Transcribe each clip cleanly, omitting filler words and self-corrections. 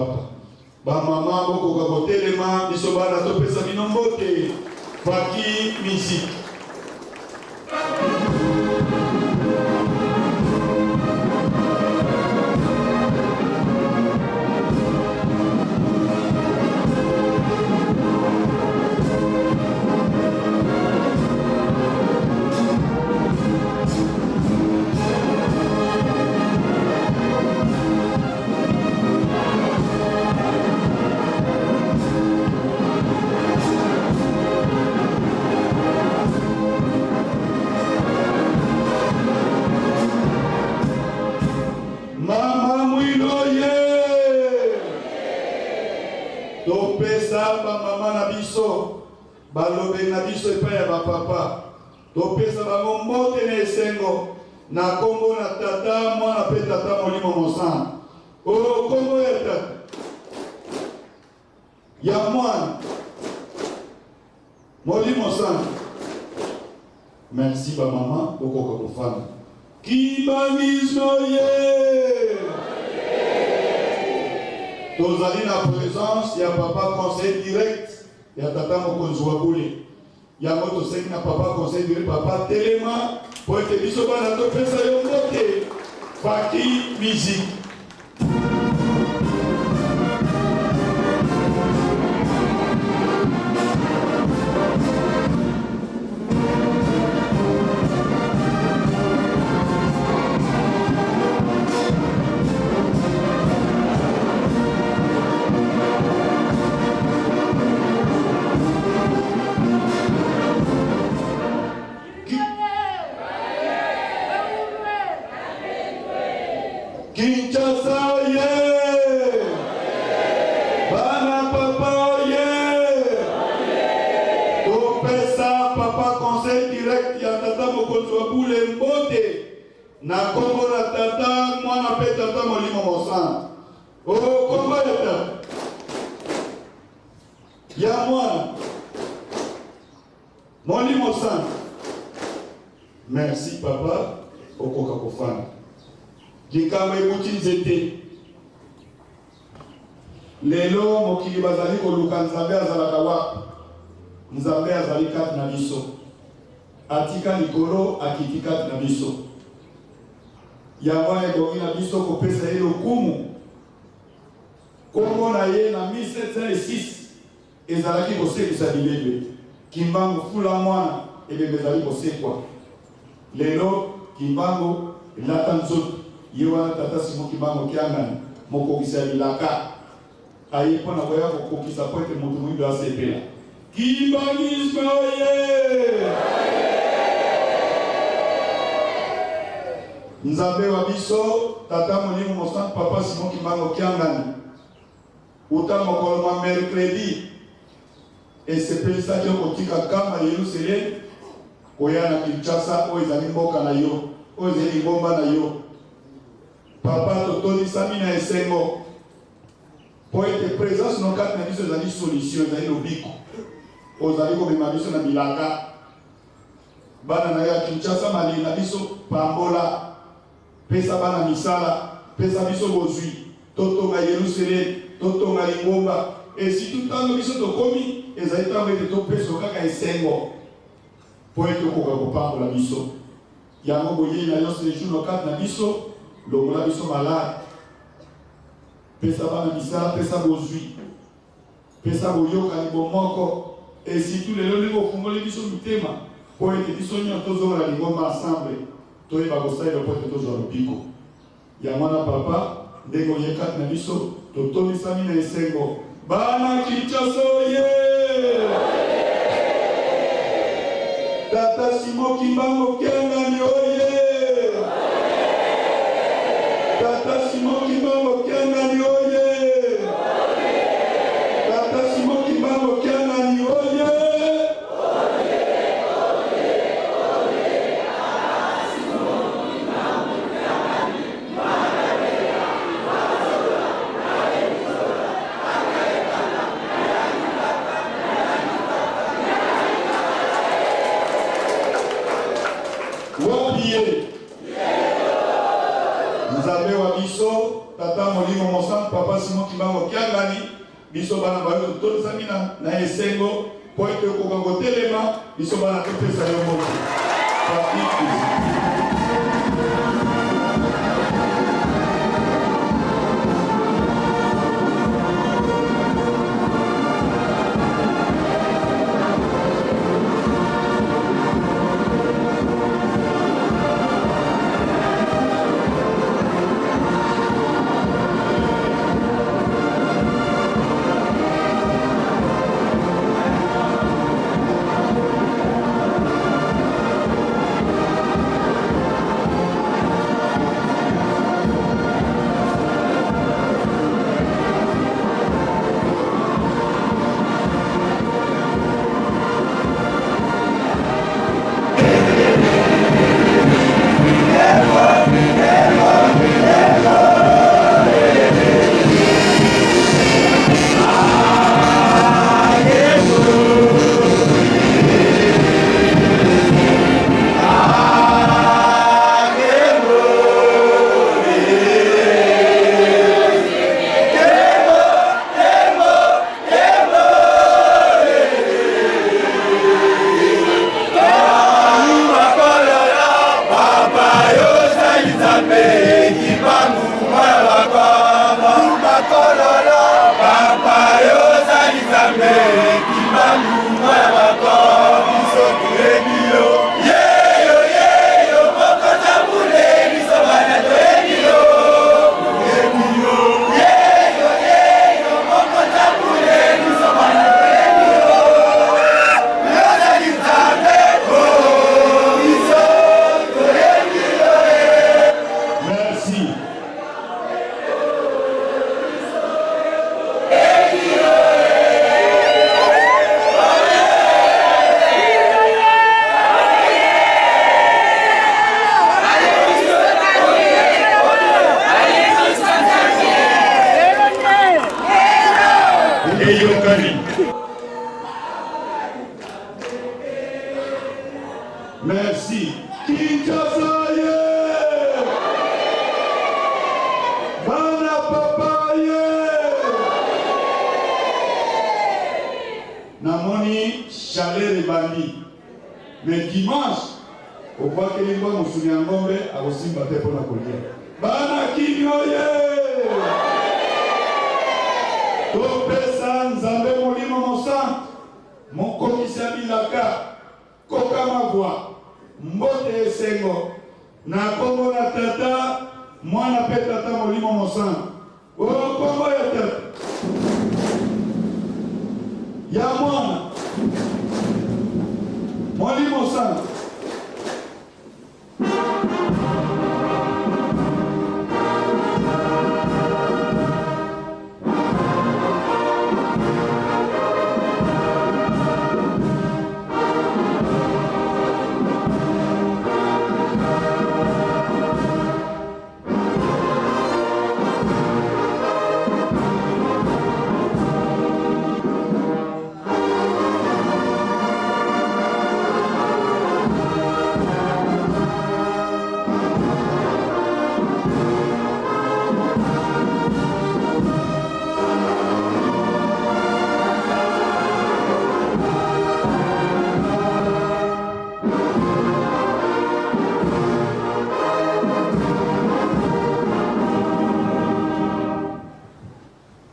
Papa. Ba mama bokoka kotelema, biso bana topesa bino mbote. Faki musique. Mama Mwilo ye topesa bamama na biso balobeli na biso epai ya bapapa Topesa bango mbote na esengo na kombo na Tata, Mwana mpe Tata Molimo Mosantu. O kombo ya Tata, ya Mwana, Molimo Santu. Merci ba mama, bokoka kofanda. Kimbanguisme oye! Tozali na presence ya papa conseiller direct ya tata mokonzi wa bule. Yango tosengi na papa conseil dire papa telema po ete biso bana topesa yo mbote. Faki musique. Kinshasa ye bana papa ye topesa papa conseil direct ya tata mokonzi wa bule mbote na kombo na tata mwana mpe tata molimo mosantu o kombo ya tata ya mwana molimo santu. Merci papa, okoka kofanda. Likambo ekuti nzete. Lelo mokili bazali koluka Nzambe azalaka wapi? Nzambe azali kati na biso. Atika likolo akiti kati na biso. Yango wana ebongi na biso kopesa ye lokumu. Kombo na ye na 1706 ezalaki kosekwisa bibembe. Kimbangu fula mwana, ebembe ezali kosekwa. Lelo Kimbangu lata nzoto, ye wana tata Simon Kimbangu Kiangani, mokokisi ya bilaka, aye mpo na koya kokokisa mpo ete moto moindo asepela. Kimbanguisme oye! Nzambe wa biso, Tata Molimo Mosantu, Papa Simon Kimbangu Kiangani, uta mokolo mwa mercredi esepelisaki yo kotika Gama Yelusalemi koya na Kinshasa, oyo ezali mboka na yo, oyo ezali lingomba na yo. Papa, totondisami na esengo mpo ete presence no kati na biso ezali solution, ezali lobiko. Ozali komema biso na bilaka. Bana na yo ya Kinshasa malili na biso, pambola, pesa bana misala, pesa biso bozwi, totonga Yelusalemi, totonga lingomba. Esitu ntango biso tokomi, ezali ntango ete topesa kaka esengo mpo ete okoka kopambola biso. Yango boyei na yo sejour na kati na biso, longola biso malade, pesa bana misala, pesa bozwi. Pesa boyokani, bomoko, et surtout lelo ndenge ofungoli biso mitema mpo ete biso nyonso tozonga na lingomba ensemble, toyeba kosalela mpo ete tozwa lobiko. Yango wana Papa, ndenge oye kati na biso, totondisami na esengo. Bana Kinshasa oye! Tata Simon Kimbangu Kiangani oye! Tata Simon Kimbangu Kiangani oye! Tata Simon Kimbangu Kiangani oye! Wapi Kiangani, biso bana bayo totondisami na, na esengo mpo ete okoka kotelema, biso bana topesa yo mbote. Papi Merci. Eyokani. Merci. Kinshasa ye! Bana papa ye! Namoni chaleur ebandi. Mais dimanche obwakeli mbwa mosuni ya ngombe akosimba te mpo na kolia. Bana kimio ye! Topesa Nzambe Molimo Mosantu, mokokisi ya bilaka. Koka Mavwa, mbote esengo na kombo na Tata, Mwana pe Tata Molimo Mosantu. O kombo ya Tata, ya Mwana, Molimo Santu.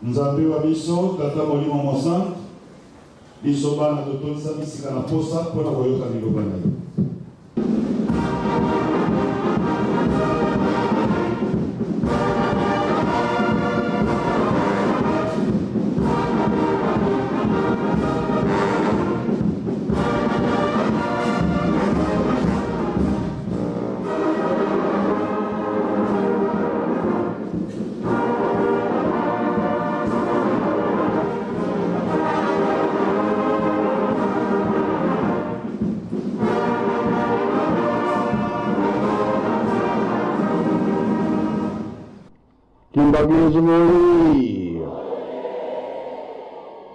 Nzambe wa biso, Tata Molimo Mosantu, biso bana totondisami sika na posa mpo na koyoka liloba na yo. Kimbanguisme oye!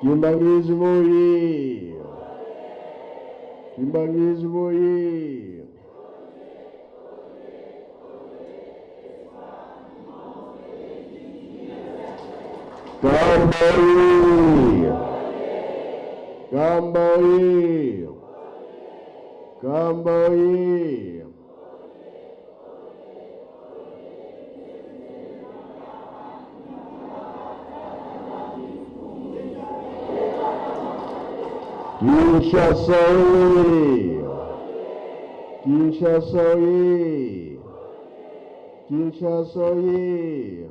Kimbanguisme oye! Kimbanguisme oye! Kamba oye! Kamba oye! Kamba oye! Kinshasa oye! Kinshasa oye! Kinshasa oye!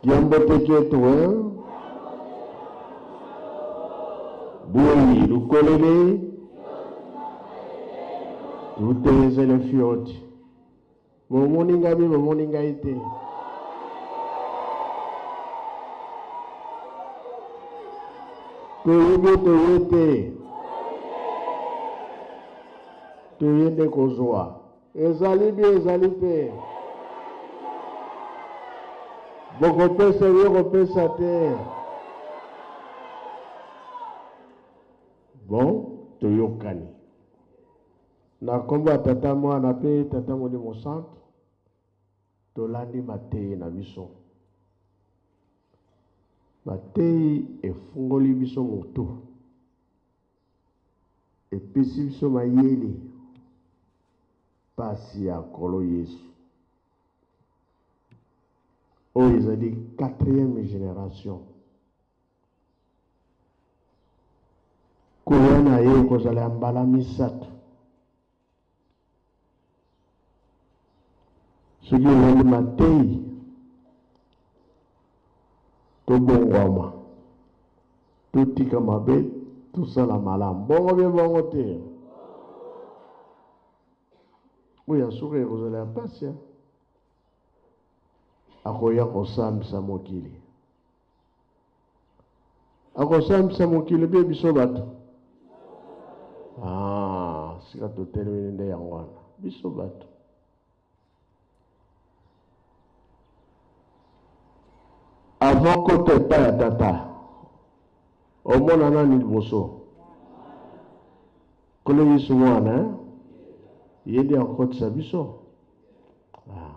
Kiambote ketu hein? Bui lukolele tutezele fioti bomoni ngai mpe bomoni ngai te. Toyebi toye te, toye nde kozwa. Ezali bien ezali te. Bokopesa ye kopesa te. Bon, toyokani. Na nkombo ya Tata Mwana mpe Tata Molimo Santu, tolandi mateyi na biso. Mateyi efungoli biso motu. Epesi biso mayele pasi ya Nkolo Yesu. Oyo ezali quatrième generation. Koya na ye ekozala ya mbala misato. Soki olandi mateyi, tobongwama, totika mabe, tosala malamu. Bongo bie bongo te. Oyo ya suka ekozala ya pasi. Akoya kosambisa mokili. Akosambisa mokili mpe biso bato. Ah, sika totelemeli nde yango wana, biso bato. Avant kota epai ya tata, omona nani liboso? Nkolo Yesu mwana, eh? Ye nde akokotisa biso. Ah.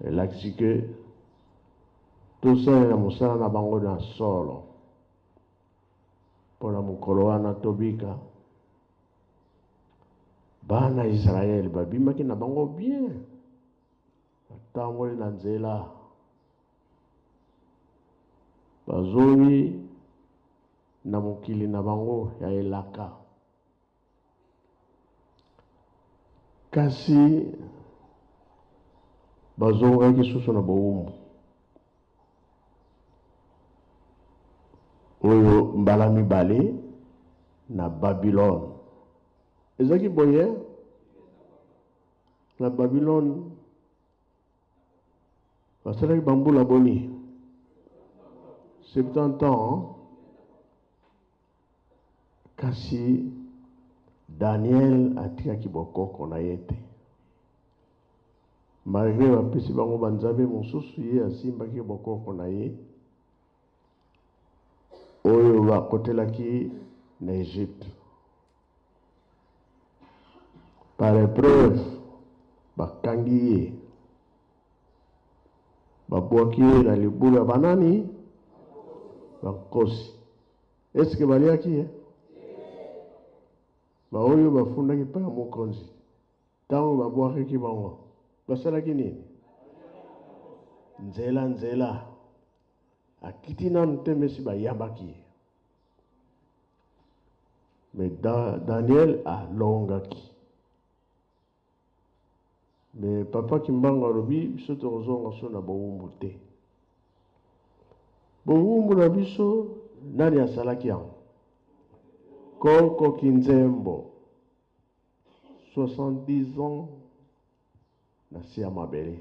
Elakisi que tosalela mosala na bango na solo mpo na mokolo wana tobika. Bana Israël babimaki na bango bien, batamboli na nzela, bazongi na mokili na bango ya elaka. Kasi bazongaki susu na bowumbu oyo mbala mibale na Babylone. Ezalaki boye na Babylone basalaki bambula boni? 70 ans. Kasi Daniel atikaki bokoko na ye te. Malgre bapesi bango banzambe mosusu, ye asimbaki bokoko na ye oyo bakotelaki na Egypte. Par epreuve, bakangi ye, babwaki ye na libulu ya banani? Bankosi. Est-ce que baliaki ye? Baoyo bafundaki epai ya mokonzi, ntango babwakaki bango, basalaki nini? Nzela nzela, akiti nanu te, mesi bayambaki ye. Mais da, Daniel alongaki. Mais papa Kimbangu alobi biso tokozonga so na bowumbu te. Bowumbu na biso nani asalaki yango? Koko Kinzembo 70 ans na se ya mabele.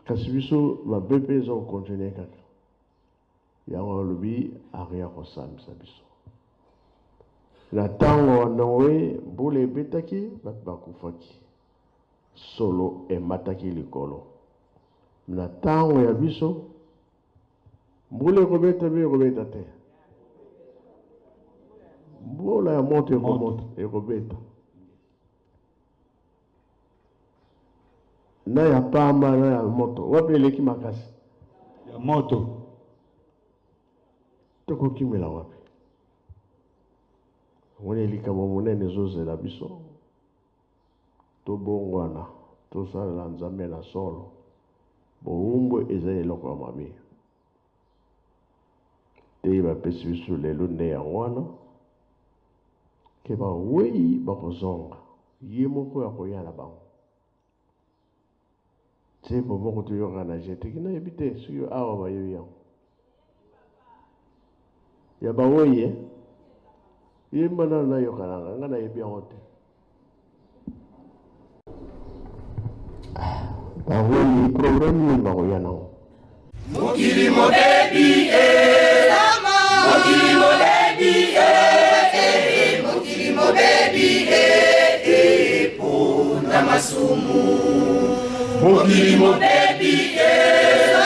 Kasi biso mabe mpe eza kokontinue kaka. Yango alobi akoya kosambisa biso. Na ntango ya Noe, mbula ebetaki, bato bakufaki, solo emataki likolo. Na ntango ya biso, mbula ekobeta mpe ekobeta te? Mbula ya moto ekobeta. Na ya pamba na ya moto, wapi eleki makasi? Ya moto. Tokokimela wapi? Omoni likambo monene ezozela biso. Tobongwana, tosalela Nzambe na solo. Bowumbu eza eloko ya mabe. Te bapesi biso lelo nde yango wana ke bawei bakozonga, ye moko akoya na bango. Nzembo moko toyoka na jeteki, nayebi te soki awa bayebi yango ya bawei eh? Yemba nano nayoka nanga, nga nayebi yango te. Bawei problème nini bakoya nango? Mokili mobebi eh, mokili mobebi eh, eh, mokili mobebi eh, eh, pona masumu. Mokili mobebi eh,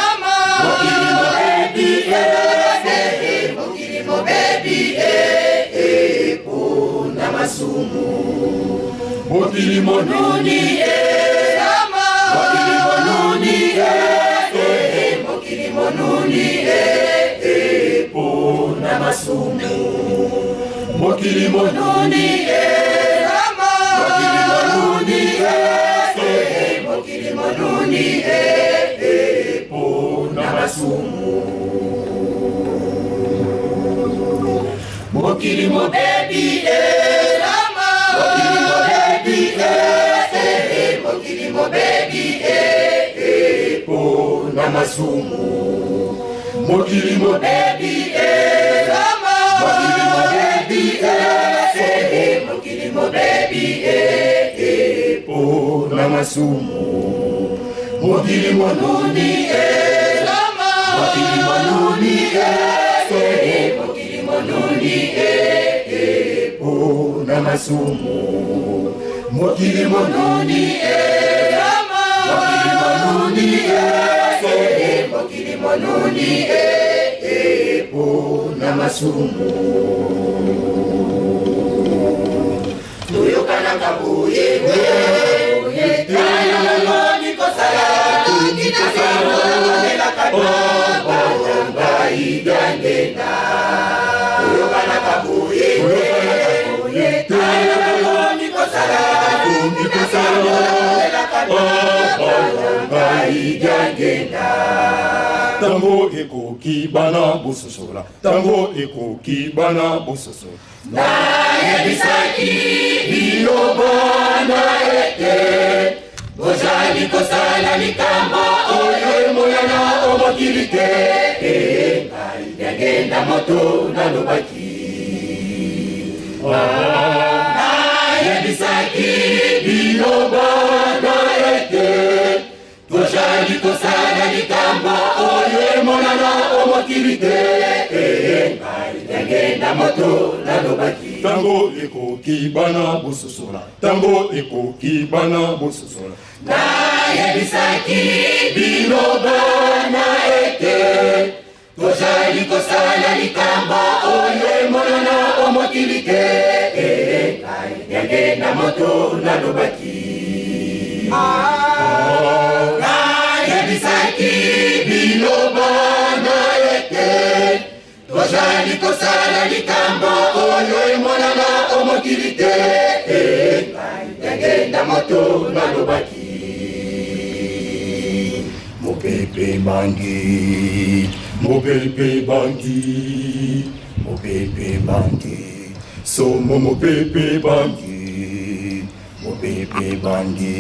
mokili mobebi eh, eh, mokili mobebi eh, eh, pona masumu. Mokili monuni eh, mokili monuni eh, eh, mokili monuni eh, eh, pona masumu. Mokili monuni eh, mokili monuni eh, eh, mokili monuni eh, eh, pona masumu. Mokili mobebi eh, mokili mobebi eh, eh, mokili mobebi eh, eh, pona masumu. Mokili mobebi eh, mokili mobebi eh, eh, mokili mobebi eh, eh, pona masumu. Mokili monuni eh, mokili monuni eh, eh, mokili monuni eh, eh, pona masumu. Mokili monuni eh, mokili monuni eh, eh, mokili monuni eh, eh, pona masumu. Toyokanaka boye tala naloni kosala elaka ngai diangenda. Toyokanaka boye tala naloni kosala elaka ngai diangenda. Tango ekoki bana bososola, tango ekoki bana bososola. Nayebisaki bino bana ete bozali kosala likambo oyo emonana o mokili te. Ngai diangenda moto nalobaki. Nayebisaki bino bana ete tozali kosala likambo oyo emonana o mokili te. Ngai diangenda moto nalobaki. Tango ekoki bana bososola, tango ekoki bana bososola. Nayebisaki bino bana ete tozali kosala likambo oyo emonana o mokili te. Ngai diangenda moto nalobaki. Nayebisaki bino bana ete tozali kosala likambo oyo emonana o mokili te. Ngai diangenda moto nalobaki. Mopepe bangi, mopepe bangi, mopepe bangi, somo mopepe bangi, mopepe bangi,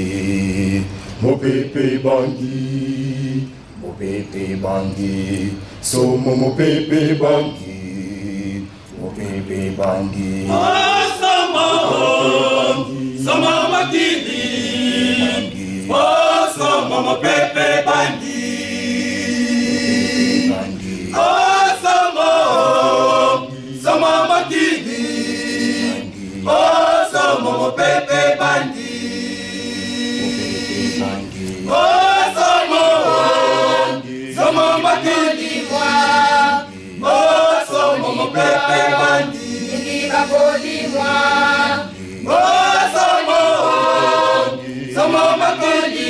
mopepe bangi, mopepe bangi, somo mopepe bangi, mopepe bangi. Somo, somo mokili, oh somo mopepe bangi, oh somo, somo mokili, oh somo mopepe bangi, oh somo, somo mokili, oh somo mopepe bangi, oh somo, somo mokili,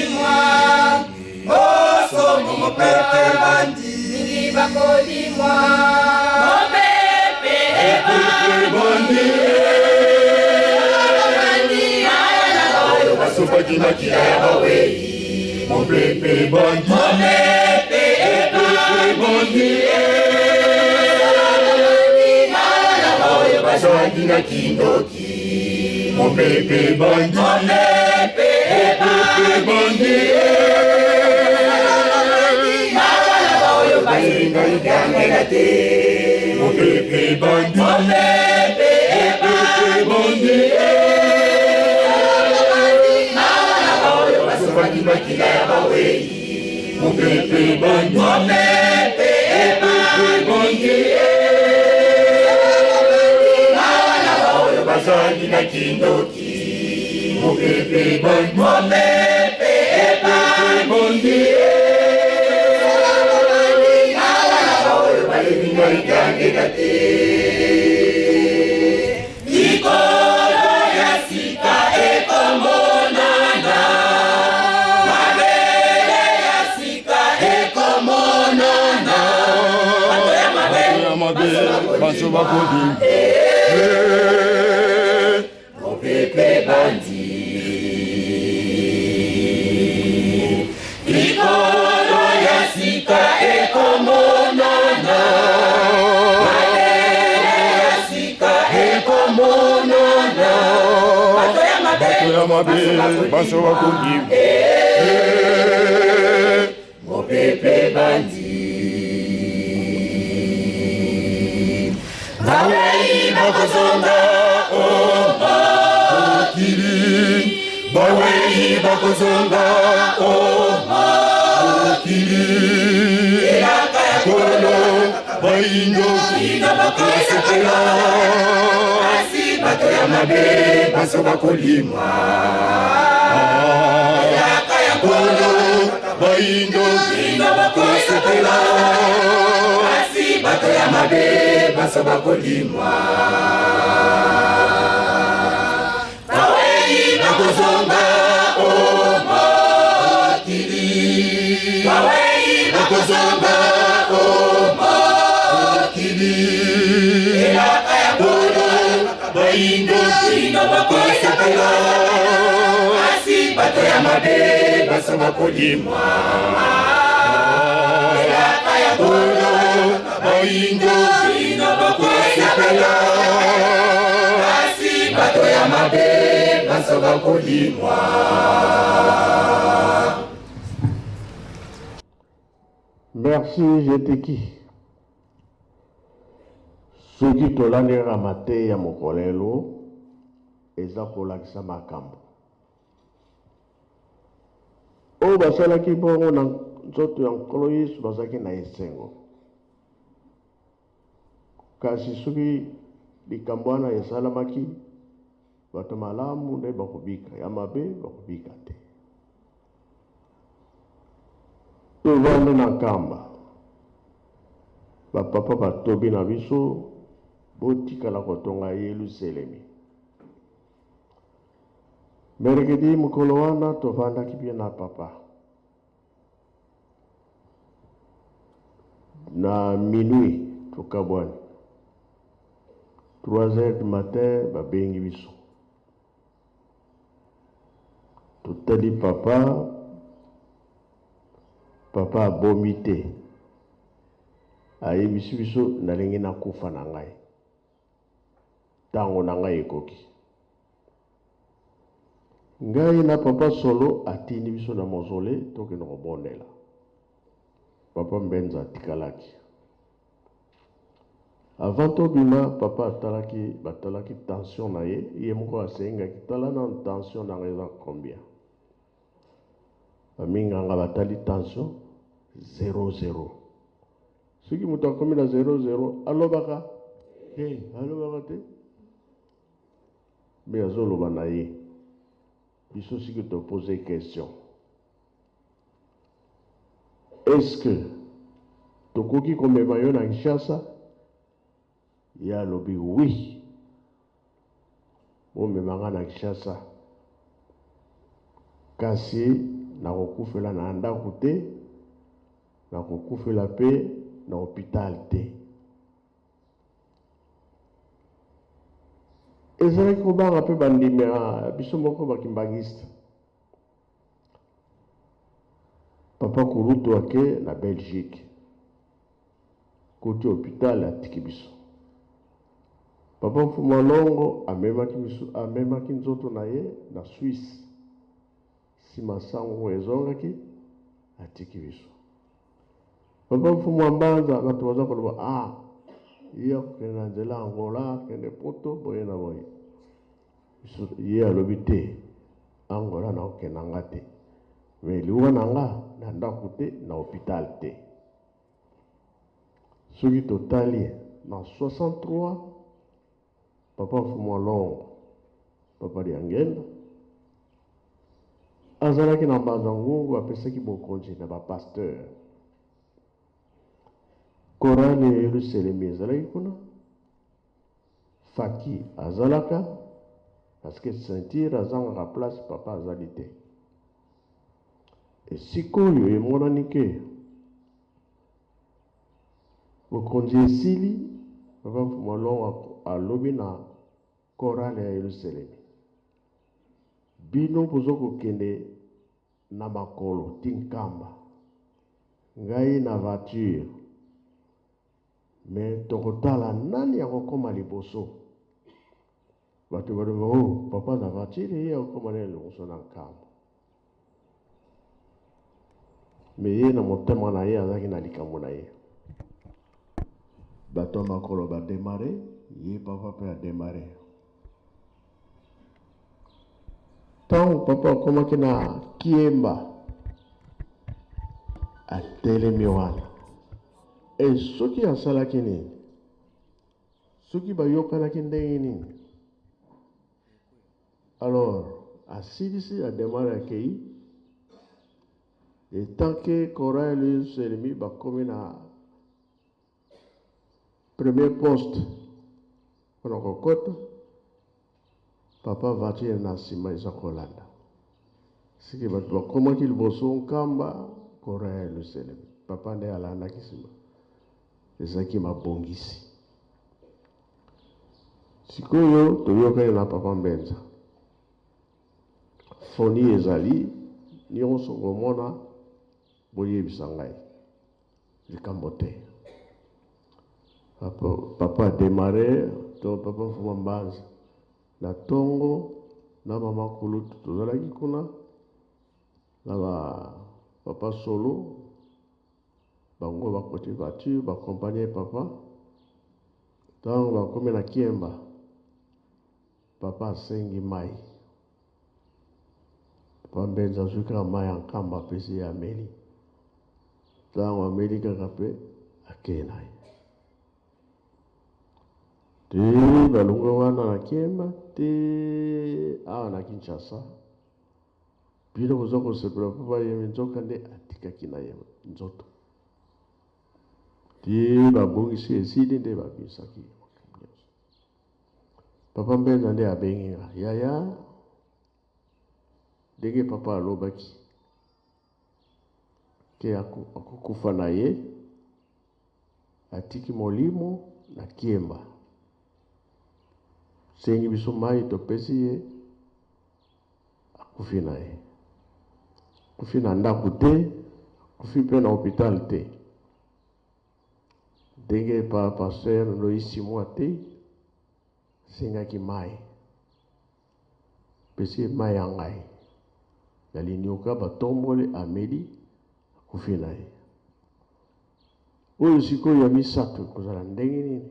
kolimwa. Mopepe ebandi, oyo basopaki makila ya bawei. Mopepe ebandi, mopepe ebandi, oyo bazalaki na kindoki. Mopepe ebandi, mopepe ebandi, oyo balinga ligangela te. Mopepe ebandi, mopepe ebandi, oyo basopaki makila ya bawei. Mopepe ebandi, mopepe ebandi, oyo bazalaki na kindoki. Mopepe ebandi, mopepe ebandi, oyo balinga ligangela te. Likolo ya sika ekomonana, mabele ya sika ekomonana, bato ya mabe ya mabe banso bakodi. Mopepe bandi. Likolo ya sika ekomonana, mabele ya sika ekomonana, bato ya mabe Bato ya mabe banso bakodi. Mopepe bandi. Bawei bakozonga o mokili, bawei bakozonga o mokili. Kolo bayindo bakosepela, kasi bato ya mabe banso bakolimwa. Kolo bayindo bakosepela, kasi bato ya mabe banso bakolimwa. Bawei bakozonga o mokili, bawei bakozonga o mokili. Kolo bayindo bakosepela, kasi bato ya mabe banso bakolimwa. Kolo bayindo bakosepela, kasi bato ya mabe banso bakolimwa. Merci Jeteki. Soki tolandi kaka mateya mokolo lelo, eza kolakisa makambo oyo basalaki bongo na nzoto ya Nkolo Yesu, bazalaki na esengo. Kasi soki likambo wana esalamaki, bato malamu nde bakobika, ya mabe bakobika te. Tovandi na Nkamba, bapapa batobi na biso, botikala kotonga Yelusalemi. Mercredi mokolo wana tovandaki bien na papa. Na minuit tokabwani. 3 heures du matin babengi biso. Totali papa, papa abomi te. Ayebisi biso nalingi nakufa na ngai. Tango na ngai ekoki. Ngai na papa Solo atindi biso na mausolee tokende kobondela. Papa Mbenza atikalaki. Avant tobima, papa atalaki, batalaki tension na ye, ye moko asengaki tala nanu tension na ngai eza combien. Ba minganga batali tension 0 0. Soki moto akomi na 0 0 alobaka te, alobaka te. Mais azoloba na ye. Biso siki to poser question. Est-ce que tokoki komema yo na Kinshasa? Ye alobi oui. Bomema nga na Kinshasa. Kasi nakokufela na ndako te, nakokufela pe na hopital te. Ezalaki kobanga mpe bandimi ya biso moko ba kimbanguiste. Papa kulutu ake na Belgique, koti hopital atiki biso. Papa Mfuma Longo amemaki biso, amemaki nzoto na ye na Suisse. Sima sango ezongaki atiki biso. Papa Mfumu wa Mbanza bato baza koloba ah ye akokende na nzela Angola akende poto boye na boye. Biso ye alobi te Angola nakokende na nga te. Mais liwa na nga na ndako te na hopital te. Soki totali na 63 Papa Mfumu wa Longo, Papa Diangenda, azalaki na Mbanza Ngungu, apesaki bokonzi na ba pasteurs. Chorale ya Yelusalemi ezalaki kuna, Faki azalaka, parce que ceinture azangaka place papa azali te. Esikoyo emonani ke Bokonzi esili, Papa Mfumu Alongo alobi na chorale ya Yelusalemi, bino bozo kokende na makolo ti Nkamba, ngai na voiture, mais tokotala nani akokoma liboso. Bato balobi, oh, papa na voiture ye akokoma nani liboso na Nkamba. Mais ye na motema na ye azalaki na likambo na ye. Bato ya makolo ba demarrer, ye papa pe a demarrer. Tango papa akomaki na Kiemba, atelemi wana. E soki asalaki nini? Soki bayokanaki ndenge nini? Alors asilisi a demarre akeyi et tant que Corail Selemi bakomi na premier poste mpona kokota papa voiture na nsima eza kolanda siki bato bakomaki liboso Nkamba Corail Selemi papa nde alandaki nsima ezalaki mabongisi. Sikoyo toyokani na papa Mbenza. Foni ezali nionso komona boyebisa ngai likambo te. Papa, papa demarre to papa Mfuma Mbanza na tongo na mama kulutu tozalaki kuna na ba papa solo Bango bakoti voiture ba accompagner papa tango bakomi na Kiemba papa asengi mayi papa Mbenza azwi kaka mayi ya Nkamba apesi ye ameli tango ameli kaka pe akei na ye te balongwe wana na Kiemba te awa na Kinshasa Bino boza kosepela po bayemi nzoka nde atikaki na ye nzoto ti babongisi esili nde babimisaki ye makambo nyonso. Papa Mbenza nde abengi nga yaya ndenge papa alobaki ke akokufa na ye atiki molimo na kiemba sengi biso mayi topesi ye Akufi na ye. Akufi na ndaku te, akufi pe na hopital te. Ndenge pa pasteur Loïs Simon ateyi, asengaki mayi. Pesi ye mayi ya ngai. Na linioka batomboli ameli, akufi na ye. Oyo sikoyo ya misato ekozala ndenge nini?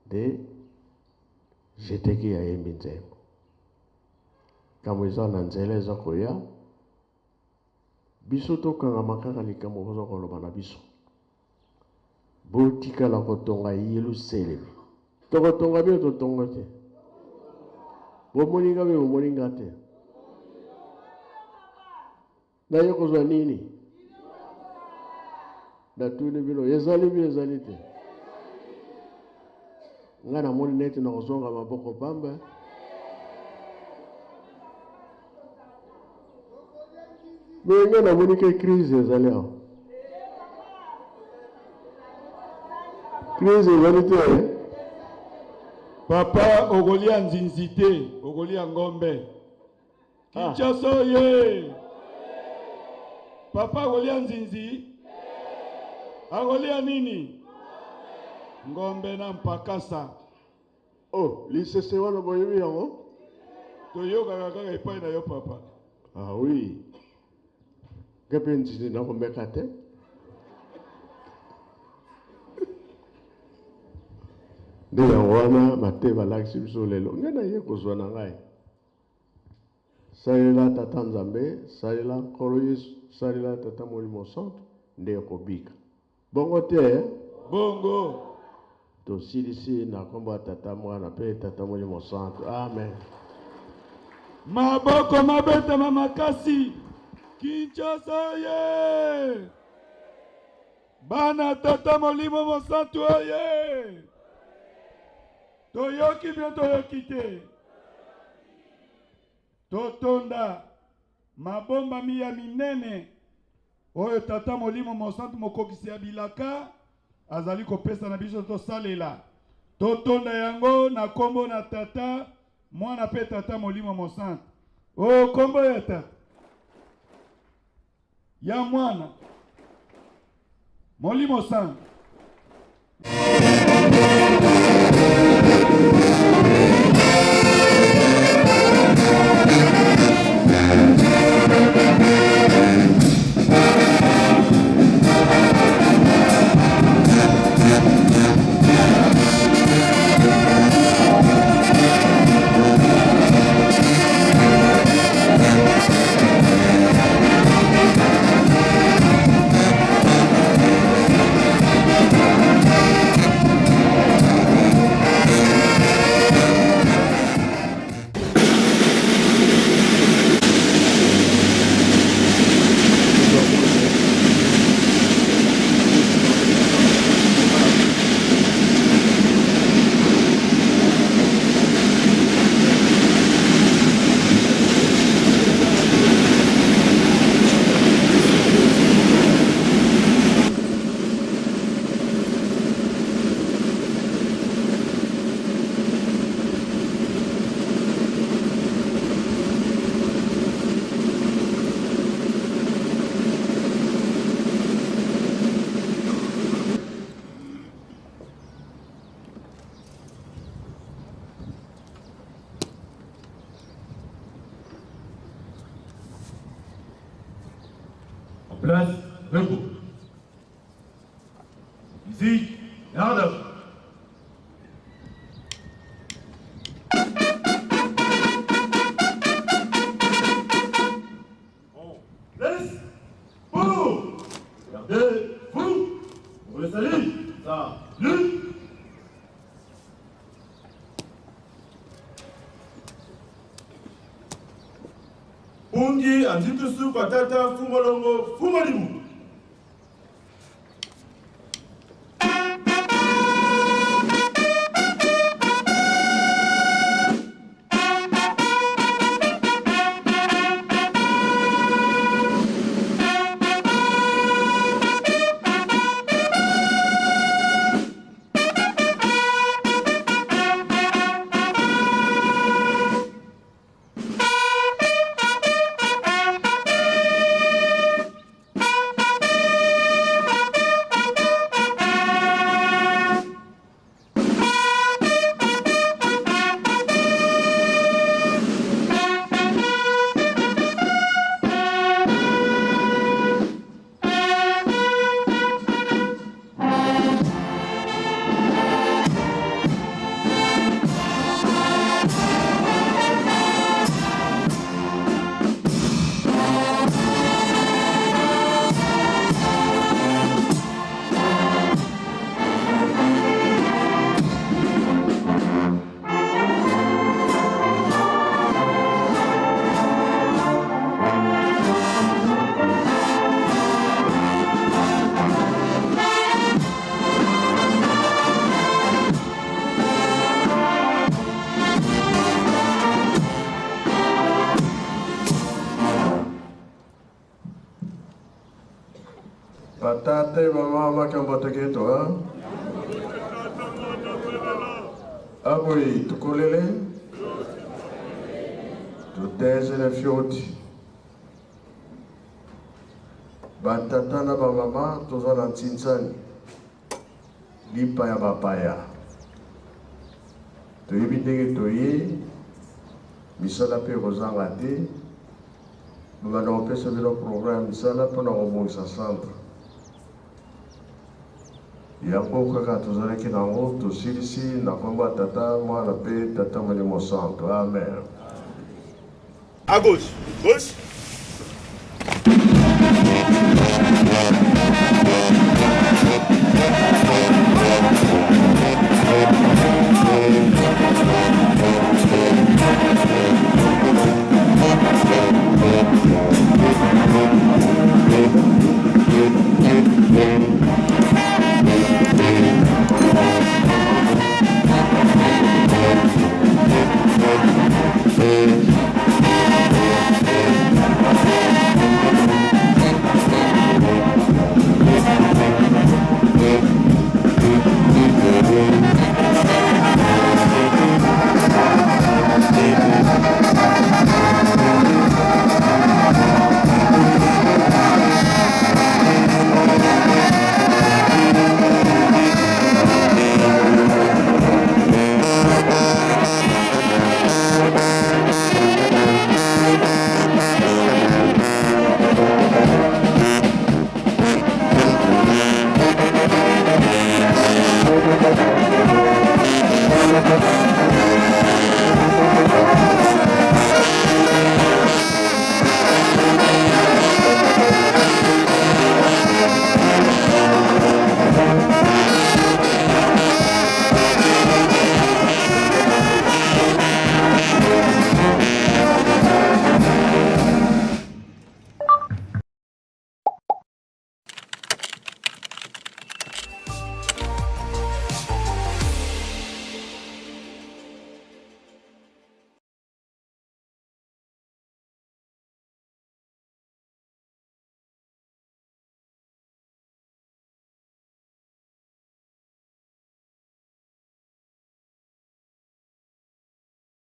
Nde jeteki ayembi nzembo. Likambo eza na nzela eza koya, biso tokangama kaka likambo boza koloba na biso. Botikala kotonga Yelusalemi. Tokotonga bino totonga te. Bomoni nga mpe bomoni nga te. Naye kozwa nini? Natuni bino, ezali bi ezali te? Nga namoni neti nakozonga maboko pamba. Mais nga namoni ke crise ezali awa. Crise ezali te. Papa okolia nzinzi te, okolia ngombe. Ah. Kinshasa oye! Papa akolia nzinzi? Akolia nini? Ngombe na mpakasa. Oh, lisese wana boyebi yango? Toyokaka kaka epai na yo papa. Ah oui. Ngai mpe nzinzi nakomeka te. Nde yango wana bate balakisi biso lelo. Ngai naye kozwa na ngai. Salela Tata Nzambe, salela Nkolo Yesu, salela Tata Molimo Santu, nde okobika. Bongo te? Bongo. Tosilisi na nkombo ya Tata, Mwana mpe Tata Molimo Santu. Amen. Maboko mabetama makasi. Kinshasa ye! Bana Tata Molimo Mosantu oye! Toyoki bien toyoki te. Totonda mabombami ya minene oyo Tata Molimo Mosantu mokokisi ya bilaka azali kopesa na biso tosalela. Totonda yango na kombo na Tata, Mwana pe Tata Molimo Mosantu. O kombo ya Tata, ya Mwana, Molimo Santu. En place, debout. Musique, garde à vous. On laisse pour. Gardez-vous. Pour le salut. Salut. Pungi anditusu kwa tata fumolongo fumolimu. Batata e mama makambo teketo, hein? Aboyi tukolele tutezele fioti batata na bamama toza na ntinsani lipa ya bapaya toyebi ndenge toye misala mpe ekozanga te babanda kopesa bino programme ya misala mpona kobongisa centre Yango kaka tozalaki na yango, tosilisi na nkombo ya Tata, Mwana mpe Tata Molimo Santu. Amen. À gauche, gauche.